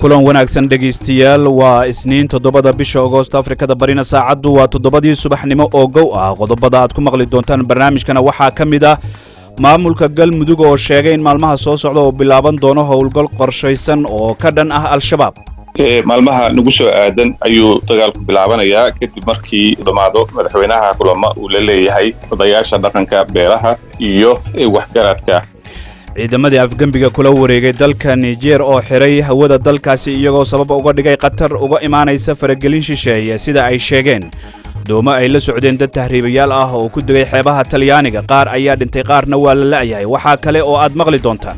Kulan wanaagsan dhegaystayaal. Waa Isniin, 7-da bisha Agoost, Afrikada Barina saacaddu waa 7-dii subaxnimo oo gow ah. Qodobada aad ku maqli doontaan barnaamijkana waxaa ka mid ah maamulka Galmudug oo sheegay in maalmaha soo socda uu bilaaban doono howlgal qorshaysan oo ka dhan ah Al-Shabaab. Maalmaha nagu soo aadan ayuu dagaalku bilaabanayaa, kadib markii dhammaado madaxweynaha kulamo uu la leeyahay odayaasha dhaqanka beelaha iyo waxgaradka. Ciidamadii afgembiga kula wareegay dalka Nijer oo xiray hawada dalkaasi, iyagoo sabab uga dhigay khatar uga imaanaysa faragelin shisheeye, sida ay sheegeen. Doomo ay la socdeen dad tahriibayaal ah oo ku degay xeebaha Talyaaniga, qaar ayaa dhintay, qaarna waa la la'yahay. Waxaa kale oo aad maqli doontaan: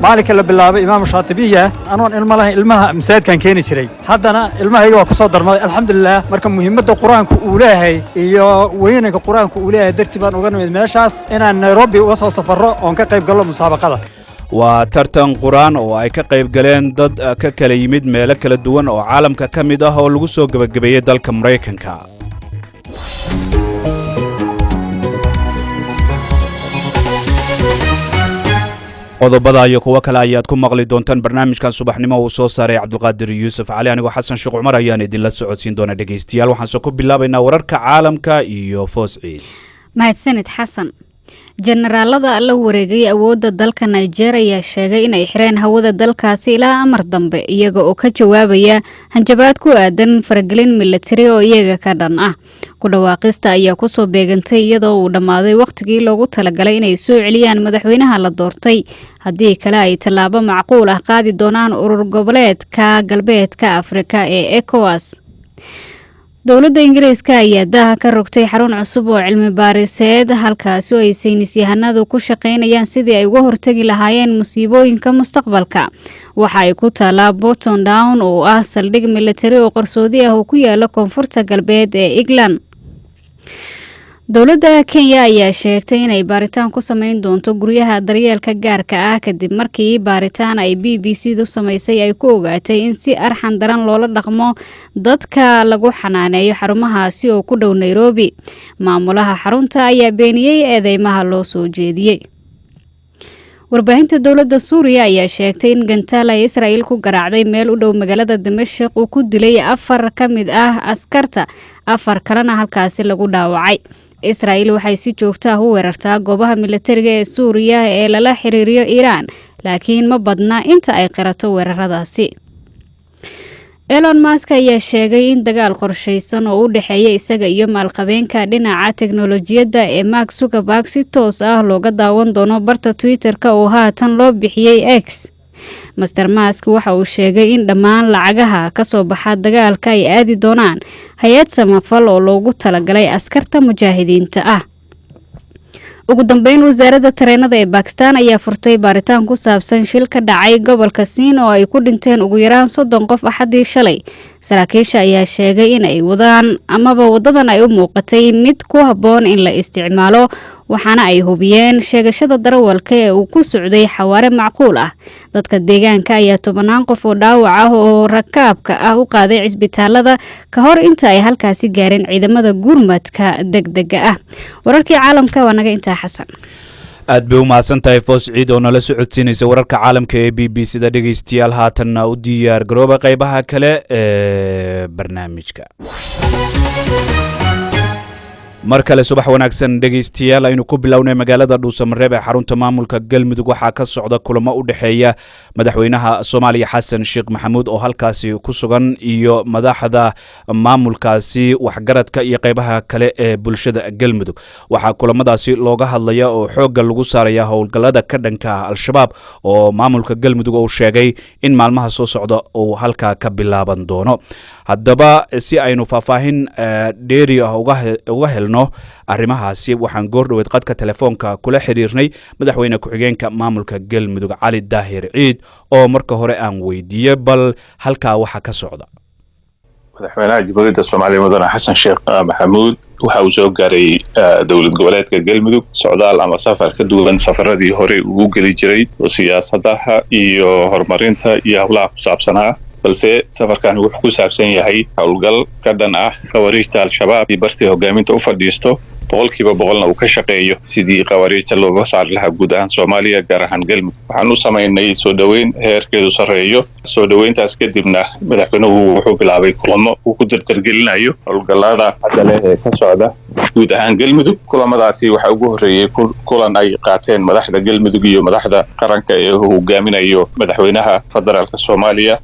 Maalinka la bilaabay Imaamu Shaatibiya, anoon ilmo lahayn ilmaha masaajidkan keeni jiray, haddana ilmahayga waa ku soo darmaday, alxamdulilah. Marka muhiimadda Qur-aanku uu leeyahay iyo weynanka Qur-aanku uu leeyahay dartii baan uga nimid meeshaas inaan Nairobi uga soo safarro oon ka qayb gallo musaabaqada. Waa tartan Qur-aan oo ay ka qayb galeen dad ka kala yimid meelo kala duwan oo caalamka ka mid ah oo lagu soo gebagabeeyey dalka Maraykanka. Qodobada iyo kuwo kale ayaad ku maqli doontaan barnaamijkan subaxnimo uu soo saaray Cabdulqaadir Yuusuf Cali. Anigoo Xasan Sheekh Cumar ayaan idinla socodsiin doona dhegaystayaal. Waxaanse ku bilaabaynaa wararka caalamka iyo Foos Ciid. Mahadsanid, Xasan. Jenaraalada la wareegay awoodda dalka Niger ayaa sheegay inay xireen hawada dalkaasi ilaa amar dambe, iyaga oo ka jawaabaya hanjabaad ku aadan faragelin milatari oo iyaga ka dhan ah. Ku dhawaaqista ayaa kusoo beegantay iyadoo uu dhammaaday wakhtigii loogu talagalay inay soo celiyaan madaxweynaha la doortay, haddii kale ay tallaabo macquul ah qaadi doonaan urur goboleedka Galbeedka Afrika ee ECOWAS. Dowladda Ingiriiska ayaa daaha ka rogtay xarun cusub oo cilmi baariseed, halkaasi oo ay saynis yahanadu ku shaqeynayaan sidii ay uga hortagi lahaayeen musiibooyinka mustaqbalka. Waxa ay ku taalaa Porton Down oo ah saldhig militari oo qarsoodi ah oo ku yaala koonfurta galbeed ee England. Dowladda Kenya ayaa sheegtay inay baaritaan ku sameyn doonto guryaha daryeelka gaarka ah, kadib markii baaritaan ay BBC du samaysay ay ku ogaatay in si arxan daran loola dhaqmo dadka lagu xanaaneeyo xarumahaasi oo ku dhow Nairobi. Maamulaha xarunta ayaa beeniyey eedeymaha loo soo jeediyey. Warbaahinta dowladda Suuriya ayaa sheegtay in gantaal ay Israel ku garaacday meel u dhow magaalada Dimashik uu ku dilay afar ka mid ah askarta, afar kalena halkaasi lagu dhaawacay. Israel waxay si joogto ah u weerartaa goobaha militariga ee Suuriya ee lala xiriiriyo Iiraan, laakiin ma badna inta ay qirato weeraradaasi. Elon Musk ayaa sheegay in dagaal qorshaysan oo u dhexeeya isaga iyo maalqabeenka dhinaca teknolojiyadda ee Mark Zuckerberg si toos ah looga daawan doono barta Twitter-ka oo haatan loo bixiyey X. Mister Musk waxa uu sheegay in dhammaan lacagaha kasoo baxa dagaalka ay aadi doonaan hay-ad samafal oo loogu talagalay askarta mujaahidiinta ah. Ugu dambeyn, wasaaradda tareenada ee Bakistan ayaa furtay baaritaan ku saabsan shil ka dhacay gobolka Siin oo ay ku dhinteen ugu yaraan 30 qof Axadii shalay. Saraakiisha ayaa sheegay in ay wadaan amaba wadadan ay u muuqatay mid ku habboon in la isticmaalo, waxaana ay hubiyeen sheegashada darawalka ee uu ku socday xawaare macquul ah. Dadka deegaanka ayaa tobanaan qof oo dhaawac ah oo rakaabka ah u qaaday cisbitaalada ka hor inta ay halkaasi gaareen ciidamada gurmadka degdega ah. Wararkii caalamka waa naga intaa, Xasan. Aad bay u mahadsan tahay Foos Ciid oo nala socodsiinaysa wararka caalamka ee BBC da. Dhegaystayaal, haatanna u diyaar garooba qaybaha kale ee barnaamijka. Mar kale subax wanaagsan dhegaystayaal. Aynu ku bilownay magaalada Dhuusamareeb ee xarunta maamulka Galmudug. Waxaa ka socda kulamo u dhexeeya madaxweynaha Soomaaliya Xasan Sheekh Maxamuud oo halkaasi ku sugan iyo madaxda maamulkaasi, waxgaradka iyo qeybaha kale ee bulshada Galmudug. Waxaa kulamadaasi looga hadlaya oo xoogga lagu saaraya howlgallada ka dhanka ah Al-Shabaab oo maamulka Galmudug uu sheegay in maalmaha soo socda uu halkaa ka bilaaban doono. Haddaba, si aynu faahfaahin dheeri ah uga helno arrimahaasi, waxaan goor dhoweed qadka telefoonka kula xiriirnay madaxweyne ku-xigeenka maamulka Galmudug Cali Daahir Ciid, oo marka hore aan weydiiyey bal halkaa waxa ka socda. Madaxweynaha Jamhuuriyadda Soomaaliya Mudane Xasan Sheekh Maxamuud waxa uu soo gaaray dowlad goboleedka Galmudug socdaal ama safar ka duwan safaradii horey ugu geli jiray oo siyaasadaha iyo horumarinta iyo howlaha ku saabsanaa, balse safarkan wuxuu ku saabsan yahay howlgal ka dhan ah khawariijta Al-Shabaab iyo bartii hogaaminta u fadhiisto. 100%na uu ka shaqeeyo sidii khawaariijta looga saari lahaa guud ahaan Soomaaliya, gaar ahaan Galmudug. Waxaan u samaynay soo dhoweyn heerkeedu sarreeyo. Soo dhoweyntaas kadibna madaxweynuhu wuxuu bilaabay kulamo uu ku dardargelinayo howlgallada hadda leh ee ka socda guud ahaan Galmudug. Kulamadaasi waxaa ugu horreeyey kulan ay qaateen madaxda Galmudug iyo madaxda qaranka ee uu hogaaminayo madaxweynaha federaalka Soomaaliya,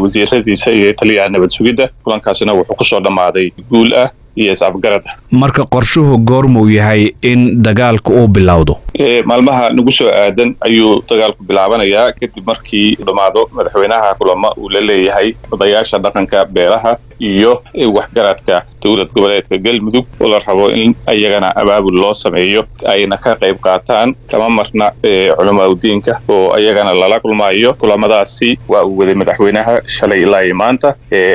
wasiiradiisa iyo taliyaha nabad sugidda. Kulankaasina wuxuu kusoo dhammaaday guul ah iyo is-afgarad. Marka qorshuhu goormuu yahay in dagaalka uu bilowdo? Maalmaha nagu soo aadan ayuu dagaalku bilaabanayaa, kadib markii dhammaado madaxweynaha kulamo uu la leeyahay odayaasha dhaqanka beelaha iyo waxgaradka dowlad goboleedka Galmudug, oo la rabo in ayagana abaabul loo sameeyo ayna ka qayb qaataan. Kama marna culamaaudiinka oo ayagana lala kulmaayo. Kulamadaasi waa uu waday madaxweynaha shalay ilaa iyo maanta.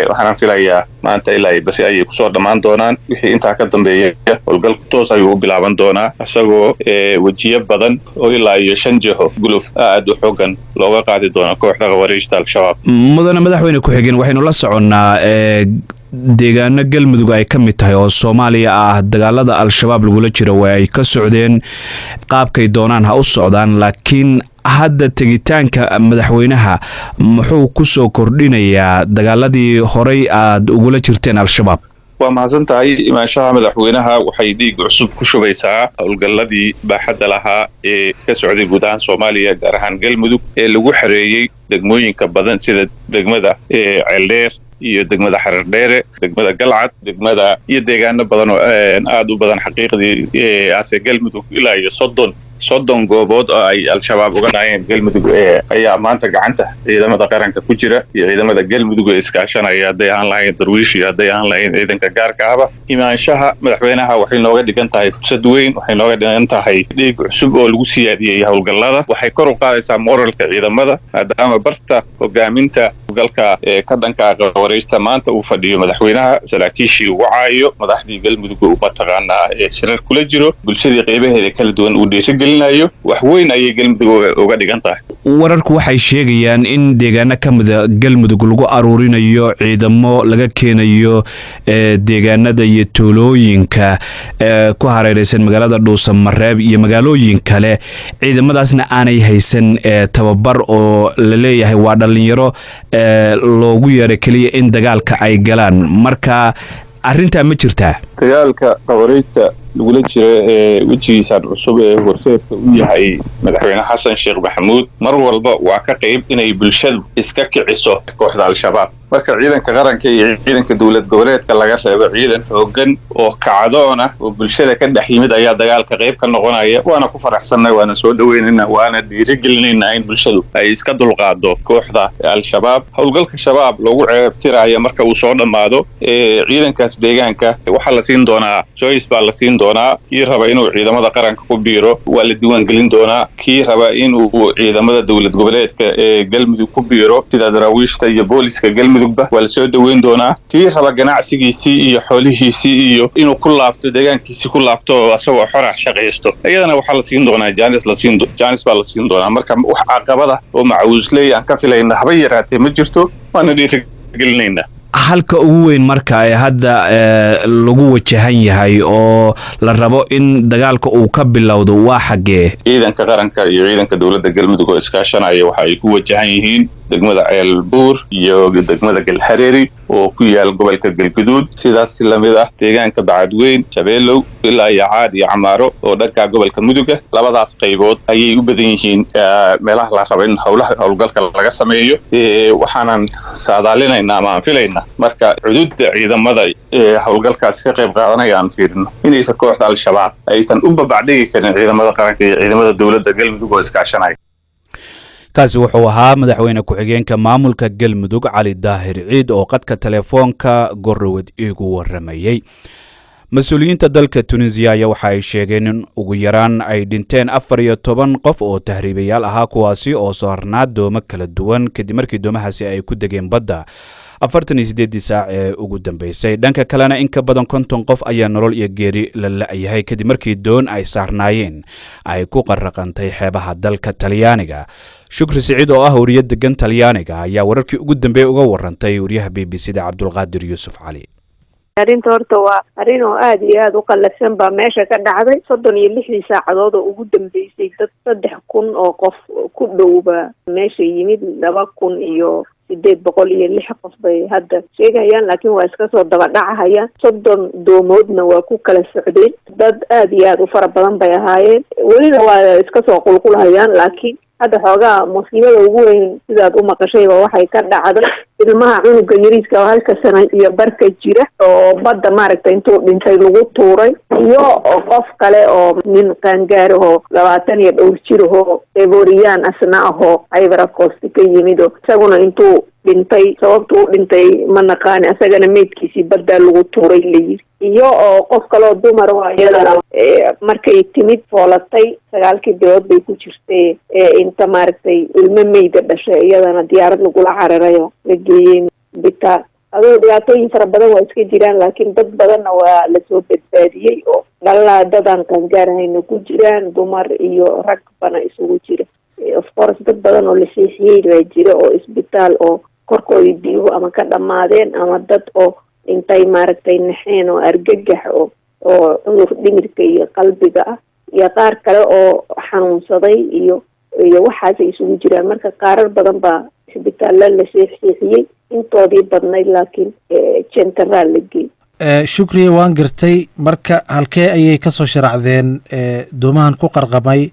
Waxaana filayaa maanta ilaa iyo berri ayay kusoo dhammaan doonaan. Wixii intaa ka dambeeya howlgalku toos ayuu u bilaaban doonaa, isagoo wejiyo badan oo ilaa iyo shan jiho guluf aad u xoogan looga qaadi doono kooxda khawariijta Al-Shabaab. Mudane madaxweyne ku-xigeen, waxaynu la soconnaa deegaano Galmudug ay ka mid tahay oo Soomaaliya ah dagaalada Al-Shabaab lagula jiro waa ay ka socdeen, qaabkay doonaan ha u socdaan, laakiin hadda tegitaanka madaxweynaha muxuu ku soo kordhinayaa dagaaladii horay aad ugula jirteen Al-Shabaab? Waa mahadsan tahay. Imaanshaha madaxweynaha waxay dhiig cusub ku shubaysaa howlgalladii baaxadda lahaa ee ka socday guud ahaan Soomaaliya, gaar ahaan Galmudug, ee lagu xareeyey degmooyinka badan sida degmada Ceeldheer iyo degmada Xareerdheere, degmada Galcad, degmada iyo deegaano badan oo aada u badan. Xaqiiqdii ase Galmudug ilaa iyo 30 goobood oo ay Al-Shabaab uga dhaceen Galmudug ayaa maanta gacanta ciidamada qaranka ku jira iyo ciidamada Galmudug ee iskaashanaya, hadday ahaan lahayn darwiish iyo hadday ahaan lahayn ciidanka gaarka ahba. Imaanshaha madaxweynaha waxay nooga dhigan tahay fursad weyn, waxay nooga dhigan tahay dhiig cusub oo lagu siyaadiyey howlgallada. Waxay kor u qaadaysaa moralka ciidamada, maadaama barta hogaaminta howlgalka ee ka dhanka khawariijta maanta uu fadhiyo madaxweynaha, saraakiishii uu wacaayo, madaxdii Galmudug uu mataqaanaa ee shirar kula jiro, bulshadii qeybaheeda kala duwan uu dhiirigelinayo. Wax weyn ayay Galmudug uga dhigan tahay. Wararku waxay sheegayaan in deegaano ka mida Galmudug lagu aruurinayo ciidamo laga keenayo deegaanada iyo tuulooyinka ku hareereysan magaalada Dhuusamareeb iyo magaalooyin kale, ciidamadaasna aanay haysan tababar oo la leeyahay waa dhallinyaro loogu yeeray keliya in dagaalka ay galaan. Marka arrintaa ma jirtaa? Dagaalka khawariijta lagula jiro ee wejigiisaan cusub ee horseedka u yahay madaxweyne Xasan Sheekh Maxamuud mar walba waa ka qayb inay bulshadu iska kiciso kooxda Al-Shabaab. Marka ciidanka qaranka iyo ciidanka dowlad goboleedka laga reebo, ciidan xoogan oo kacdoon ah oo bulshada ka dhex yimid ayaa dagaalka qayb ka noqonaya. Waana ku faraxsannay, waana soo dhaweynayna, waana dhiirigelinaynaa in bulshadu ay iska dulqaado kooxda Al-Shabaab. Howlgalka Shabaab loogu ceebtiraayo marka uu soo dhammaado, ciidankaas deegaanka waxaa la siin doonaa choice baa la siin doonaa. Kii raba inuu ciidamada qaranka ku biiro waa la diiwaangelin doonaa. Kii raba inuu ciidamada dowlad goboleedka ee Galmudug ku biiro, sida daraawiishta iyo booliska Galmudugba, waa la soo dhoweyn doonaa. Kii raba ganacsigiisii iyo xoolihiisii iyo inuu ku laabto deegaankiisii, ku laabto oo asagoo xorax shaqaysto, iyadana waxaa la siin doonaa chance la siin chance baa la siin doonaa. Marka wax caqabada oo macawisley aan ka filayna haba yaraatee ma jirto, waana dhiirigelinaynaa. Halka ugu weyn marka ee hadda lagu wajahan yahay oo la rabo in dagaalka uu ka bilowdo waa xaggee? Ciidanka qaranka iyo ciidanka dowladda Galmudug oo iskaashanaya waxa ay ku wajahan yihiin degmada Ceelbuur iyo degmada Galhareeri oo ku yaal gobolka Galguduud. Sidaas lamid ah deegaanka Bacadweyn, Shabeelow ilaa iyo Caad iyo Camaaro oo dhanka gobolka Muduga. Labadaas qaybood ayay u badan yihiin meelaha la rabo in howlaha howlgalka laga sameeyo. Waxaanan saadaalinaynaa ama aan filaynaa, marka cududda ciidamada ee howlgalkaasi ka qayb qaadanaya aan fiirino, inaysan kooxda Al-Shabaab aysan u babacdhigi karin ciidamada qaranka iyo ciidamada dowladda Galmudug oo iskaashanaya. Kaasi wuxuu ahaa madaxweyne ku-xigeenka maamulka Galmudug Cali Daahir Ciid oo qadka telefoonka gorowed iigu waramayey. Mas-uuliyiinta dalka Tunisiya ayaa waxa ay sheegeen in ugu yaraan ay dhinteen 14 qof oo tahriibayaal ahaa, kuwaasi oo saarnaa doomo kala duwan, kadib markii doomahaasi ay ku degeen badda 48-dii saac ee ugu dambeysay. Dhanka kalena, in ka badan 50 qof ayaa nolol iyo geeri la la-yahay kadib markii doon ay saarnaayeen ay ku qaraqantay xeebaha dalka Talyaaniga. Shukri Siciid oo ah wariye degan Talyaaniga ayaa wararkii ugu dambeeyey uga warantay wariyaha BBC da Cabdulqaadir Yuusuf Cali. Arrinta horta waa arrin oo aada iyo aada u qallafsan baa meesha ka dhacday. 36dii saacadood oo ugu dambeysay dad 3000 oo qof ku dhowba meesha yimid. 2806 qof bay hadda sheegayaan, laakiin waa iska soo daba dhacahayaan. 30 doomoodna waa ku kala socdeen. Dad aada iyo aada u fara badan bay ahaayeen, welina waa iska soo qulqulhayaan. Laakiin hadda xoogaa musiibada ugu weyn, sidaad u maqashayba, waxay ka dhacday ilmaha cunuga yariiska oo halka sana iyo barka jira oo badda maaragtay intuu dhintay lagu tuuray, iyo qof kale oo nin qaangaarahoo 20 iyo dhowr jirahoo Ivorian asna ahoo Ivory Coast ka yimid oo isaguna intuu dhintay, sababtu u dhintay ma naqaani, asagana meydkiisii baddaa lagu tuuray layiri, iyo oo qof kaleoo dumar oo iyadana markay timid foolatay, sagaalkii bilood bay ku jirtay, inta maaragtay ilmo meyda dhashay, iyadana diyaarad lagula cararayo la geeyey bitaal. Adoo dhibaatooyin fara badan waa iska jiraan, laakiin dad badanna waa lasoo badbaadiyey oo dhalaa dadaan qaangaarahayna ku jiraan, dumar iyo rag bana isugu jira. Of course dad badan oo la seexiyey baa jira oo isbitaal oo korkoodii biyuhu ama ka dhammaadeen ama dad oo intay maaragtay naxeen oo argagax oo cudur dhimirka iyo qalbiga ah iyo qaar kale oo xanuunsaday iyo waxaasay isugu jiraan. Marka qaarar badan baa isbitaalla la seexseexiyey, intoodii badnayd laakiin jentaraal la geey. Shukriya, waan gartay. Marka halkee ayay kasoo sharaacdeen doomahan ku qarqamay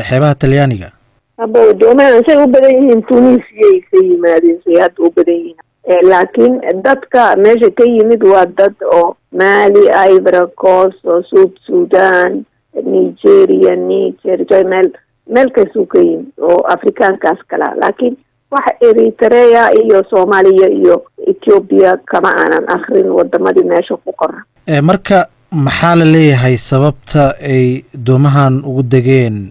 xeebaha Talyaaniga? Haba, doomahan say u badan yihiin Tunisiyay ka yimaadeen, say hadda u badan yihiin, laakiin dadka meesha ka yimid waa dad oo Mali, Ivory Coast oo South Sudan, Nigeria, Niger, meel meel kastuu ka yimid oo Afrikaankaas kalaa, laakiin wax Eritrea iyo Soomaaliya iyo Ethiopia kama aanan akrin wadamadii meesha ku qoran. Marka maxaa la leeyahay sababta ay doomahan ugu degeen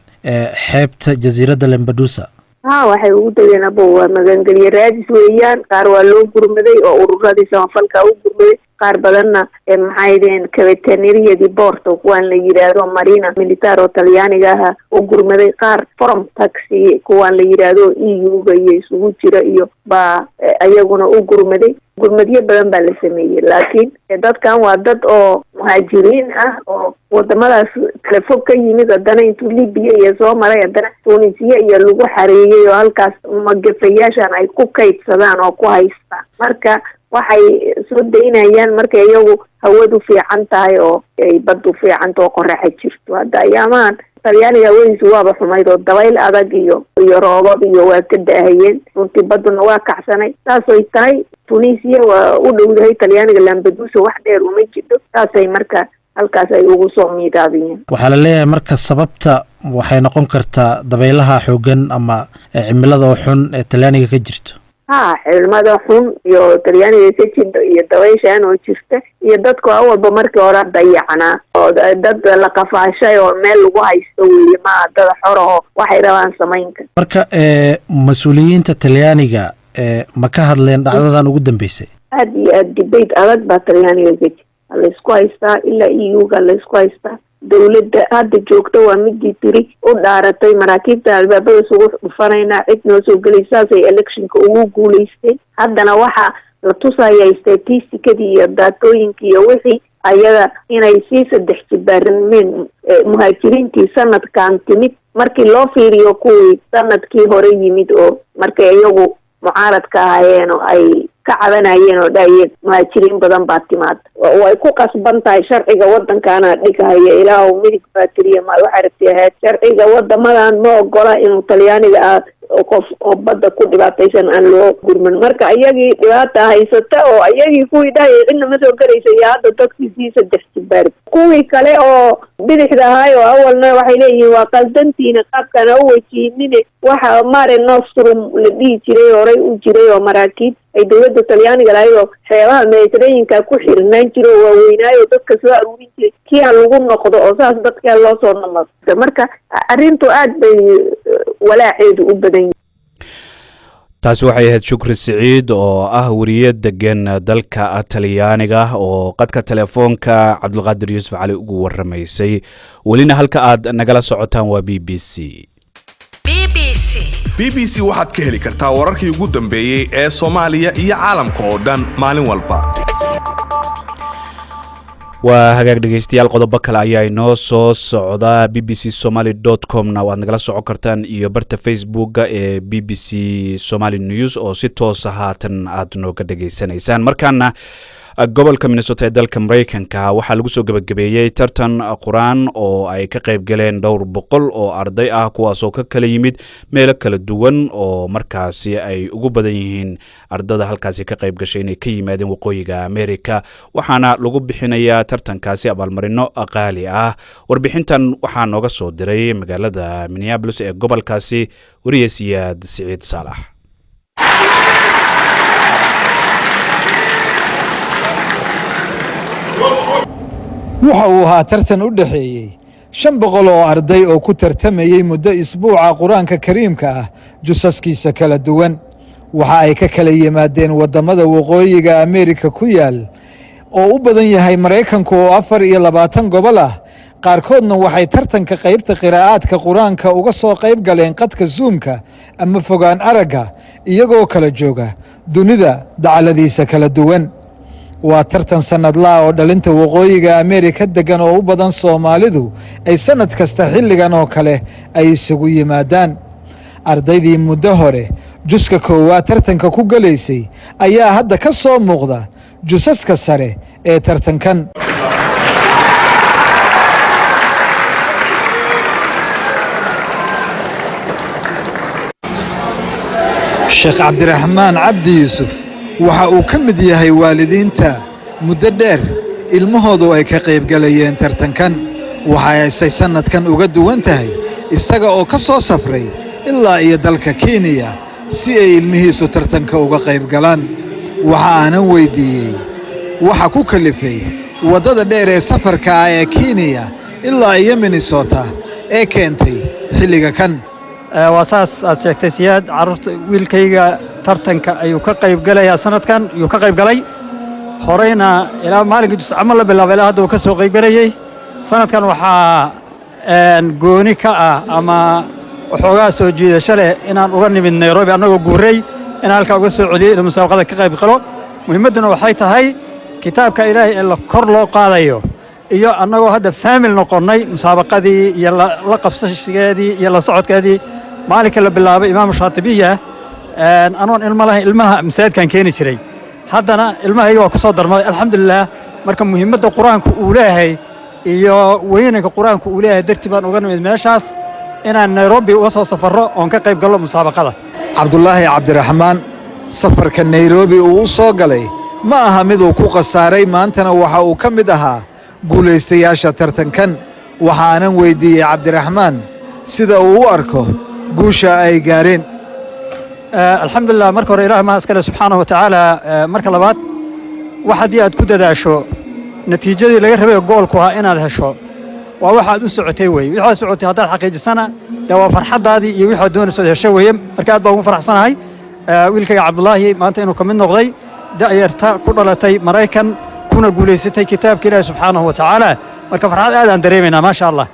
xeebta jasiiradda Lampedusa? Ha, waxay ugu degeen abo waa magangelye raadis weeyaan. Qaar waa loo gurmaday oo ururadii samafalka u gurmaday, qaar badanna maxay deen capitaneria-dii porto kuwaan la yidhaahdo marina militare oo Talyaaniga aha u gurmaday, qaar Frontex kuwaan la yidhaahdo EU-ga iyo isugu jira iyo baa iyaguna u gurmaday. Gurmadyo badan baa la sameeyey, laakiin dadkan waa dad oo muhaajiriin ah oo wadamadaas kala fog ka yimid, haddana intuu Libiya iyo soo maray, haddana Tunisiya iyo lagu xareeyey oo halkaas magafayaashan ay ku kaydsadaan oo ku haystaan. Marka waxay soo daynayaan markay iyagu hawadu fiican tahay oo ay baddu fiicanta oo qoraxa jirto. Hadda ayaamahan Talyaaniga hawadiisu waaba xumayd oo dabayl adag iyo roobab iyo waa ka daahayeen runtii, badduna waa kacsanay. Saasay tahay Tunisia waa u dhowdahay Talyaaniga, Lampedusa wax dheer uma jidho, saasay marka halkaas ay ugu soo miidaabiyeen. Waxaa la leeyahay marka sababta waxay noqon kartaa dabaylaha xooggan ama cimilada oo xun ee Talyaaniga ka jirto. Ha, cimilada xun iyo Talyaaniga ka jidho iyo dabayshaan oo jirta iyo dadku awalba markii hore dayacnaa oo dad la qafaashay oo meel lagu haysto weeye, maa dad xoraho waxay rabaan samaynka. Marka mas-uuliyiinta Talyaaniga ma ka hadleen dhacdadan ugu dambeysay? Aada iyo aada debate adag baa Talyaaniga ka jira, laysku haystaa, ilaa EU-ga laysku haystaa. Dawladda hadda joogta waa midii tiri u dhaaratay, maraakiibta albaabada isugu dhufanaynaa, cid noo soo gelay, saasay electionka ugu guulaysteen. Haddana waxaa la tusaya statisticadii iyo daatooyinkii iyo wixii ayaga inay sii saddex jibaarameen muhaajiriintii sanadkan timid markii loo fiiriyo kuwii sanadkii hore yimid, oo markay iyagu mucaaradka ahaayeen oo ay ka cabanayeen oo dhahayeen muhaajiriin badan baa timaada. Way ku qasban tahay, sharciga waddankana dhigahaya. Ilaahu midig baa tiriya, ma waxaa rabti ahayd sharciga wadamadan ma ogola inuu Talyaaniga ah qof oo badda ku dhibaataysan aan loo gurman. Marka iyagii dhibaata haysata oo iyagii kuwii dhahaya cidna ma soo gelaysa iyo hadda dadkii sii saddex jibaar. Kuwii kale oo bidixda ahaay oo awalna waxay leeyihiin waa qaldantiina, qaabkaan ha u wajihinine. Waxa Mare Nostrum la dhihi jiray horay u jiray oo maraakiib ay dawladda Talyaaniga lahayd oo xeebaha Mediterraneanka ku xirnaan jiro oo waaweynaayo dadka soo aruurin jiray, kii ha lagu noqdo oo saas dadkaa loo soo noqdo. Marka arrintu aad bay walaaceedu u badan yahay. Taasi waxay ahayd Shukri Siciid oo ah wariye degan dalka Talyaaniga oo qadka telefoonka Cabdulqaadir Yuusuf Cali ugu waramaysay. Welina halka aad nagala socotaan waa BBC. BBC waxaad ka heli kartaa wararkii ugu dambeeyey ee Soomaaliya iyo caalamka oo dhan maalin walba. Waa hagaag, dhegeystayaal, qodobo kale ayaa inoo soo socda. bbcSomaly.com na waad nagala socon kartaan iyo barta Facebooka ee BBC Somali News oo si toosa haatan aad nooga dhegeysanaysaan. Markaana gobolka Minnesota ee dalka Maraykanka waxaa lagu soo gebagabeeyey tartan Qur-aan oo ay ka qayb galeen dhowr boqol oo arday ah, kuwaasoo ka kala yimid meelo kala duwan, oo markaasi ay ugu badan yihiin ardada halkaasi ka qayb gashay inay ka yimaadeen waqooyiga America, waxaana lagu bixinayaa tartankaasi abaalmarino qaali ah. Warbixintan waxaa nooga soo diray magaalada Minneapolis ee gobolkaasi wariye Siyaad Siciid Saalax. Waxa uu ahaa tartan u dhexeeyey 500 oo arday oo ku tartamayey muddo isbuuca Qur-aanka Kariimka ah jusaskiisa kala duwan. Waxa ay ka kala yimaadeen waddamada waqooyiga Ameerika ku yaal oo u badan yahay Maraykanku oo 24 gobol ah. Qaarkoodna waxay tartanka qaybta qiraa'aadka Qur-aanka uga soo qayb galeen qadka Zoomka ama fogaan aragga, iyagoo kala jooga dunida dacaladiisa kala duwan. Waa tartan sannadlaha oo dhalinta waqooyiga Ameerika deggan oo u badan Soomaalidu ay sannad kasta xilligan oo kale ay isugu yimaadaan. Ardaydii muddo hore juska koowaad tartanka ku galaysay ayaa hadda ka soo muuqda jusaska sare ee tartankan. Sheekh Cabdiraxmaan Cabdi Yuusuf waxa uu ka mid yahay waalidiinta muddo dheer ilmahoodu ay ka qaybgalayeen tartankan. Waxaasay sannadkan uga duwan tahay isaga oo ka soo safray ilaa iyo dalka Kenya si ay ilmihiisu tartanka uga qayb galaan. Waxa aanan weydiiyey waxa ku kalifay waddada dheer ee safarka ah ee Kenya ilaa iyo Minnesota ee keentay xilliga kan. Waa saas aad sheegtay, Siyaad. Carruurta wiilkayga tartanka ayuu ka qayb galayaa sanadkan, ayuu ka qayb galay horeyna. Ilaa maalinkii juscamo la bilaabay ilaa hadda uu ka soo qayb galayey. Sanadkan waxaa gooni ka ah ama waxoogaa soo jiidasho leh inaan uga nimid Nairobi annagoo guuray, inaan halkaa uga soo celiyey inuu musaabaqada ka qayb galo. Muhiimadduna waxay tahay kitaabka Ilaahay ee la kor loo qaadayo, iyo annagoo hadda faamil noqonnay, musaabaqadii iyo la qabsashigeedii iyo la socodkeedii. Maalinka la bilaabay Imaamu Shaatibiya, anoon ilmo lahayn, ilmaha masaajidkan keeni jiray. Haddana ilmahayga waa ku soo darmaday, alxamdulilah. Marka muhiimadda Qur-aanku uu leeyahay iyo weynanka Qur-aanku uu leeyahay dartii baan uga nimid meeshaas inaan Nairobi uga soo safarro oon ka qayb gallo musaabaqada. Cabdulaahi Cabdiraxmaan safarka Nairobi uu u soo galay ma aha mid uu ku khasaaray. Maantana waxa uu ka mid ahaa guulaystayaasha tartankan. Waxaanan weydiiyey Cabdiraxmaan sida uu u arko guusha ay gaareen. Alxamdulilah, marka hore Ilaah maa iskale, subxaanahu wa tacaala. Marka labaad, wax haddii aad ku dadaasho, natiijadii laga rabay goolku ahaa inaad hesho, waa waxa aad u socotay weye. Wixii aad socotay haddaad xaqiijisana, dee waa farxaddaadii iyo wixii aad doonayso ad hesho weeye. Marka aad baan ugu faraxsanahay wiilkayga Cabdulaahi maanta inuu ka mid noqday da'yarta ku dhalatay Maraykan kuna guulaysatay kitaabka Ilaahi subxaanahu wa tacaala. Marka farxad aad aan dareemaynaa, maasha Allah.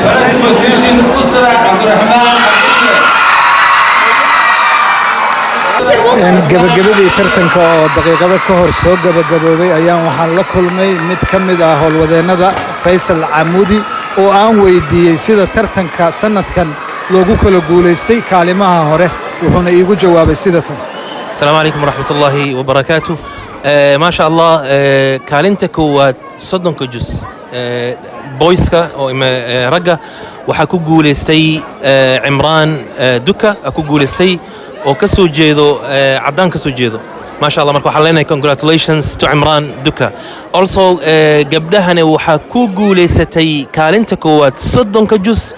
First position, Usra Abdurrahman. Gabagabadii tartanka oo daqiiqado ka hor soo gabagaboobay ayaan waxaan la kulmay mid ka mid ah howlwadeennada, Faysal Camuudi, oo aan weydiiyey sida tartanka sannadkan loogu kala guulaystay kaalimaha hore, wuxuuna iigu jawaabay sida tan. السلام عليكم ورحمة الله وبركاته. ما شاء الله، kaalinta koowaad 30-ka jus boyska oo ima ragga waxaa ku guulaystay Cimraan Duka ku guulaystay oo ka soo jeedo caddaan ka soo jeedo, ما شاء الله. Marka waxaan leenahay congratulations to Cimraan Duka. Also gabdhahani waxaa ku guulaysatay kaalinta koowaad 30-ka jus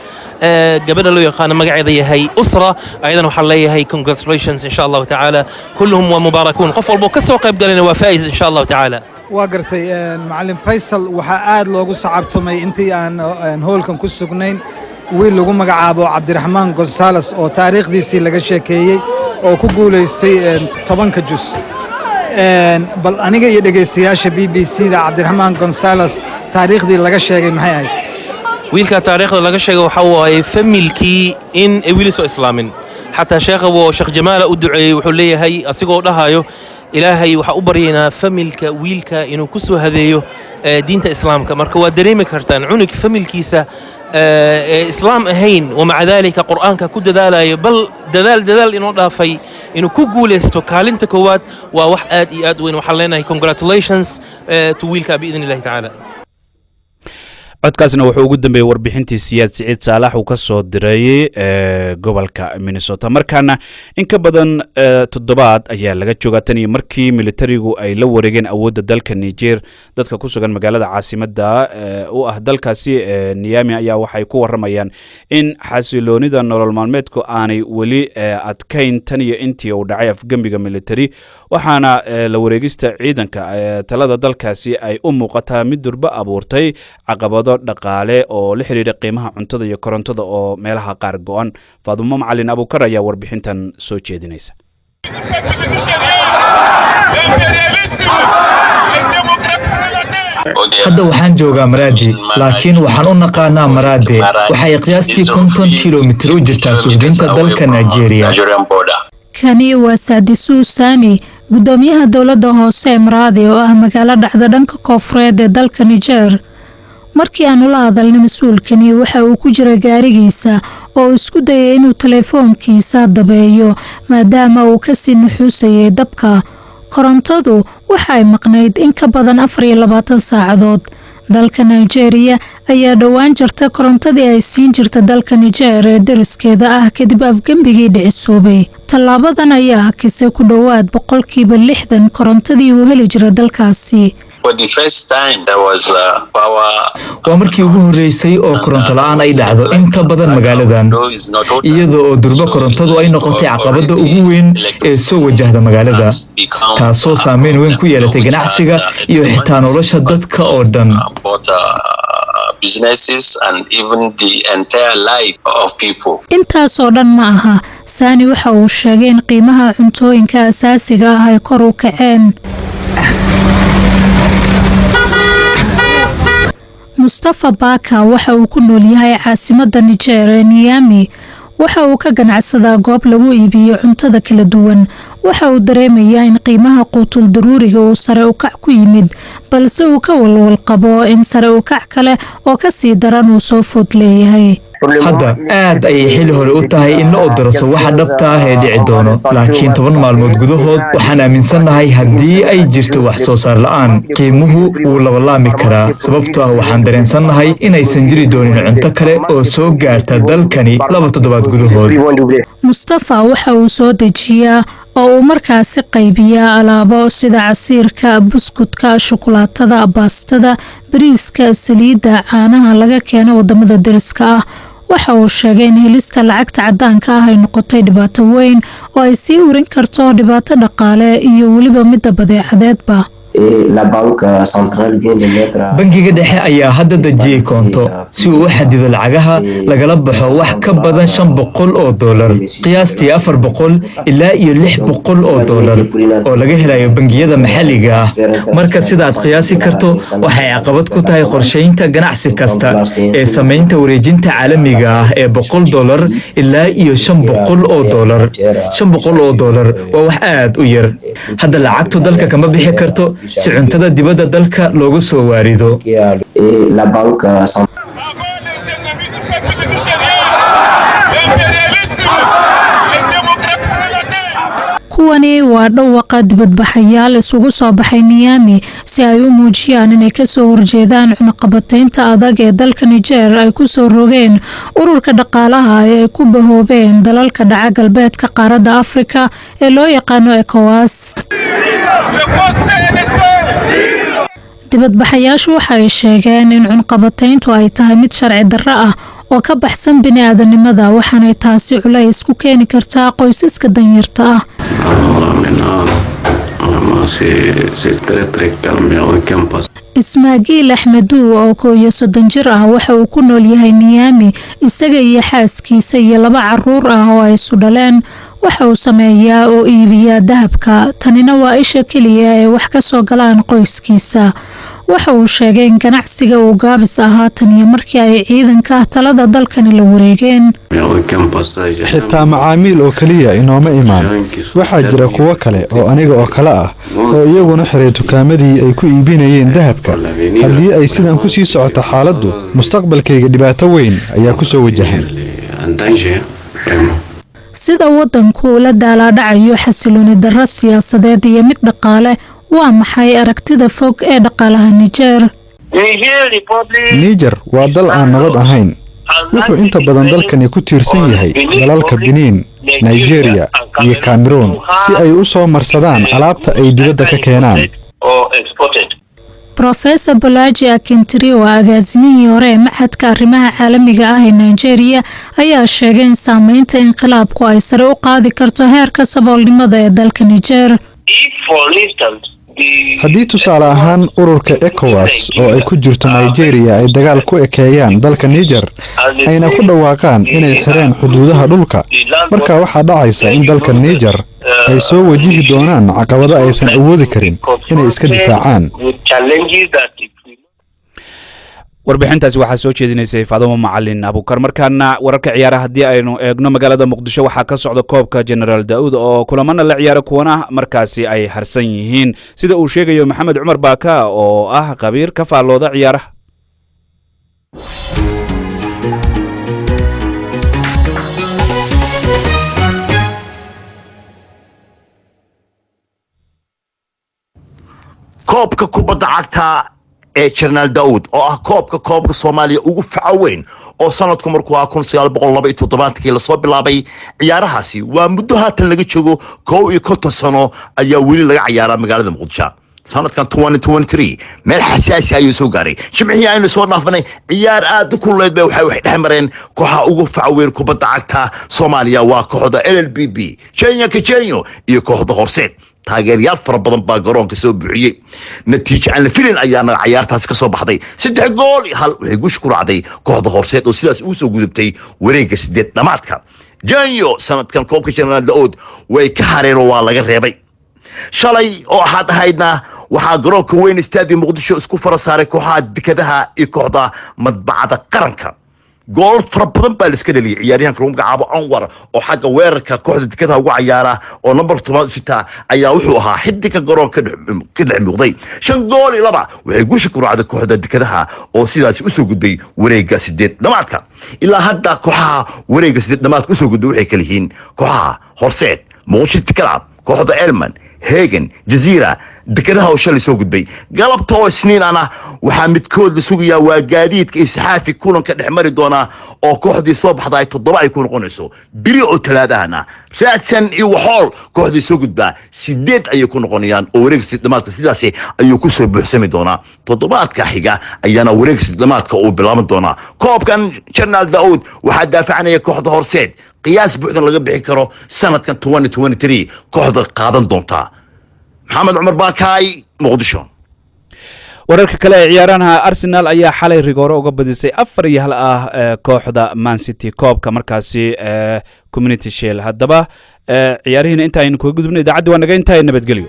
gabadha loo yaqaano magaceeda yahay Usra. Ayadana waxaan leeyahay congratulations. In sha Allahu tacaala kulluhum waa mubaarakuun, qof walbo ka soo qayb galayna waa faa'iz in sha Allahu tacaala. Waa gartay, macallin Faysal. Waxaa aad loogu sacabtumay intii aan hoolkan ku sugnayn wiil lagu magacaabo Cabdiraxmaan Gonzales oo taariikhdiisii laga sheekeeyey oo ku guulaystay 10-ka jus. Bal aniga iyo dhegaystayaasha BBC da, Cabdiraxmaan Gonzales taariikhdii laga sheegay maxay ahayd? Wiilka taariikhda laga sheega waxaa waaye familkii in ay wili soo islaamin. Xataa sheekha woo Sheekh Jamaala u duceeyey, wuxuu leeyahay asigoo dhahayo, Ilaahay waxaa u baryaynaa familka wiilka inuu ku soo hadeeyo diinta Islaamka. Marka waa dareemi kartaan cunug familkiisa ee islaam ahayn, wamaca daalika Qur'aanka ku dadaalayo, bal dadaal dadaal inoo dhaafay, inuu ku guulaysto kaalinta koowaad waa wax aad iyo aad u weyn. Waxaan leenahay congratulations to wiilka biidn Illahi tacaala. Codkaasna wuxuu ugu dambeeyey warbixintii Siyaad Siciid Saalax uu ka soo diray gobolka Minnesota. Markaana in ka badan toddobaad ayaa laga joogaa tan iyo markii militarigu ay la wareegeen awoodda dalka Niger. Dadka ku sugan magaalada caasimadda u ah dalkaasi, Niami, ayaa waxay ku waramayaan in xasiloonida nolol maalmeedku aanay weli adkayn tan iyo intii uu dhacay afgembiga militari, waxaana la wareegista ciidanka talada dalkaasi ay u muuqataa mid durbo abuurtay caqabado dhaqaale oo la xidhiidha qiimaha cuntada iyo korontada oo meelaha qaar go-an. Faadumo Macalin Abuukar ayaa warbixintan soo jeedinaysa. Hadda waxaan joogaa Maraadi, laakiin waxaan u naqaanaa Maraade. Waxay qiyaastii 50 kilomitir u jirtaa suuxdinta dalka Nigeria. Kani waa Saadisu Sani, guddoomiyaha dowladda hoose ee Maraadi, oo ah magaalo dhacda dhanka koonfureed ee dalka Niger. Markii aanu la hadalnay mas-uulkani, waxa uu ku jira gaarigiisa oo uu isku dayay inuu teleefoonkiisa dabeeyo, maadaama uu kasii nuxuusayay dabka. Korontadu waxa ay maqnayd in ka badan 24 saacadood. Dalka Nigeria ayaa dhowaan jirta korontadii ay siin jirta dalka Niger ee dariskeeda ah kadib afgembigii dhicisoobay. Tallaabadan ayaa hakisay ku dhowaad 60% korontadii uu heli jira dalkaasi. Waa markii ugu horreysay oo koronto la'aan ay dhacdo inta badan magaaladan, iyada oo durbo korontadu ay noqotay caqabadda ugu weyn ee soo wajahda magaalada, taasoo saameyn weyn ku yeelatay ganacsiga iyo xitaa nolosha dadka oo dhan. Businesses and even the entire life of people. Intaasoo dhan ma aha. Saani waxa uu sheegay in qiimaha cuntooyinka asaasiga ah ay kor u kaceen. Mustafa Baka waxa uu ku nool yahay caasimadda Nijeer ee Niyami. Waxa uu ka ganacsadaa goob lagu iibiyo cuntada kala duwan. Waxa uu dareemayaa in qiimaha quutul daruuriga uu sare u kac ku yimid, balse uu ka walwal qabo in sare u kac kale oo kasii daran uu soo food leeyahay. Hadda aad ayay xilli hore u tahay in la odoroso waxa dhabta ah ee dhici doono, laakiin 10 maalmood gudahood waxaan aaminsannahay haddii ay jirto wax soo saar la'aan, qiimuhu wuu labalaami karaa, sababtoo ah waxaan dareensannahay inaysan jiri doonin cunto kale oo soo gaarta dalkani 2 toddobaad gudahood. Mustafa waxa uu soo dejiyaa oo uu markaasi qaybiyaa alaabo sida casiirka, buskudka, shukulaatada, baastada, bariiska, saliidda, caanaha laga keeno wadamada deriska ah. Waxa uu sheegay in helista lacagta cadaanka ah ay noqotay dhibaato weyn oo ay sii urin karto dhibaato dhaqaale iyo weliba midda badeecadeedba. Bangiga dhexe ayaa hadda dejiyey koonto si uu u xadido lacagaha lagala baxo wax ka badan $500, qiyaastii $400 ilaa iyo $600 oo laga helayo bangiyada maxalliga ah. Marka sidaad qiyaasi karto, waxay caqabad ku tahay qorshaynta ganacsi kasta ee samaynta wareejinta caalamiga ah ee $100 ilaa iyo $500. $500 waa wax aad u yar. Hadda lacagtu dalka kama bixi karto si cuntada dibadda dalka looga soo waarido. Kuwani waa dhawaqa dibadbaxayaal isugu soo baxay Niyami si ay u muujiyaan inay kasoo horjeedaan cunaqabataynta adag ee dalka Nijeer ay kusoo rogeen ururka dhaqaalaha ee ay ku bahoobeen dalalka dhaca galbeedka qaaradda Afrika ee loo yaqaano ECOWAS. Dibadbaxayaashu waxa ay sheegeen in cunqabatayntu ay tahay mid sharci darro ah oo ka baxsan bini-aadanimada, waxaanay taasi culays ku keeni kartaa qoysaska danyarta ah. Ismaagiil Axmeduu oo 31 jir ah waxa uu ku nool yahay Niyaami, isaga iyo xaaskiisa iyo laba caruur ah oo ay isu dhaleen. Waxa uu sameeyaa oo iibiyaa dahabka, tanina waa isha keliya ee wax ka soo galaan qoyskiisa. Waxa uu sheegay in ganacsiga uu gaabis ahaa tan iyo markii ay ciidanka talada dalkani la wareegeen. Xitaa macaamiil oo keliya inooma imaan. Waxaa jira kuwo kale oo aniga oo kale ah oo iyaguna xiray dukaamadii ay ku iibinayeen dahabka. Haddii ay sidan ku sii socoto xaaladdu, mustaqbalkayga dhibaato weyn ayaa ku soo wajahan. Sida wadanku ula daalaadhacayo xasilooni darro siyaasadeed iyo mid dhaqaale, waa maxay aragtida fog ee dhaqaalaha Niger? Niger waa dal aan nabad ahayn. Wuxuu inta badan dalkani ku tiirsan yahay dalalka Biniin, Nigeria iyo Cameroon si ay u soo marsadaan alaabta ay dibadda ka keenaan. Professor Bolaji Akintiri, oo agaasimihii hore ee Maxadka Arrimaha Caalamiga ah ee Nigeria, ayaa sheegay in saameynta inqilaabku ay sare u qaadi karto heerka saboolnimada ee dalka Niger. Haddii tusaale ahaan ururka ECOWAS oo ay ku jirto Nigeria ay dagaal ku ekeeyaan dalka Niger, ayna ku dhawaaqaan inay xireen xuduudaha dhulka, marka waxaa dhacaysa in dalka Niger ay soo wajihi doonaan caqabado aysan awoodi karin inay iska difaacaan. Warbixintaasi waxaa soo jeedinaysay Faadumo Macalin Abuukar. Markaana wararka ciyaaraha haddii aynu eegno, magaalada Muqdisho waxaa ka socda koobka Generaal Daa'uud oo kulamana la ciyaaro, kuwana markaasi ay harsan yihiin, sida uu sheegayo Maxamed Cumar Baaka oo ah khabiir ka faallooda ciyaaraha. Koobka kubadda cagta ee Jenaraal Daawud oo ah koobka koobka Soomaaliya ugu faca weyn, oo sanadku markuu ahaa 1972-kii lasoo bilaabay ciyaarahaasi, waa muddo haatan laga joogo 51 sano, ayaa weli laga ciyaaraa magaalada Muqdisho. Sanadkan meel xasaasi ayuu soo gaaray. Jimcihii aynu soo dhaafanay ciyaar aad u kululeed bay waxay dhex mareen kooxaha ugu faca weyn kubadda cagta Soomaaliya, waa kooxda LLBB Kenya Kajenyo iyo kooxda Horseed. Taageerayaal fara badan baa garoonka soo buuxiyey. Natiijo aan la filin ayaana cayaartaasi ka soo baxday: 3 gool iyo 1 waxay guush ku raacday kooxda Horseed oo sidaas ugu soo gudubtay wareegga sideed dhamaadka. Janyo sanadkan koobka Jenaraal Daoud way ka hareen oo waa laga reebay. Shalay oo axaad ahaydna waxaa garoonka weyn Stadium Muqdisho isku fara saaray kooxaha Dekadaha iyo kooxda Madbacada Qaranka. Gool fara badan baa laiska dhaliyay. Ciyaaryahanka lagu magacaabo Anwar oo xagga weerarka kooxda Dekadaha ugu cayaara oo nambar 10aad u sitaa ayaa wuxuu ahaa xidiga garoonka ka dhex muuqday. 5 gool iyo 2 waxay guusha ku raacday kooxda Dekadaha oo sidaasi usoo gudbay wareegga sideed dhamaadka. Ilaa hadda kooxaha wareegga sideed dhamaadka usoo gudbay waxay kala yihiin kooxaha Horseed, Muqdisho Club, kooxda Elman, Hegan, Jaziira, Dekadaha oo shalay soo gudbay. Galabta oo Isniin ana waxaa midkood la sugayaa, waa Gaadiidka iyo Saxaafi kulanka dhex mari doona, oo kooxdii soo baxda ay 7 ay ku noqonayso. Biri oo Talaadahana Raadsan iyo Waxool kooxdii soo gudbaa 8 ayay ku noqonayaan, oo wareeg sideedhamaadka sidaasi ayuu ku soo buuxsami doonaa. Toddobaadka xiga ayaana wareeg sideedhamaadka uu bilaaban doonaa. Koobkan Jenaraal Daawud waxaa daafacanaya kooxda Horseed. Qiyaas buuxdan laga bixin karo sanadkan kooxda qaadan doontaa. Maxamed Cumar Baakaay, Muqdisho. Wararka kale ee ciyaaraha: Arsenal ayaa xalay rigoore uga badisay 4-1 ah kooxda Man City koobka markaasi Community Shield. Haddaba ciyaarihiina inta aynu kaga gudubno, idaacaddi waa naga intaa. Nabadgelyo.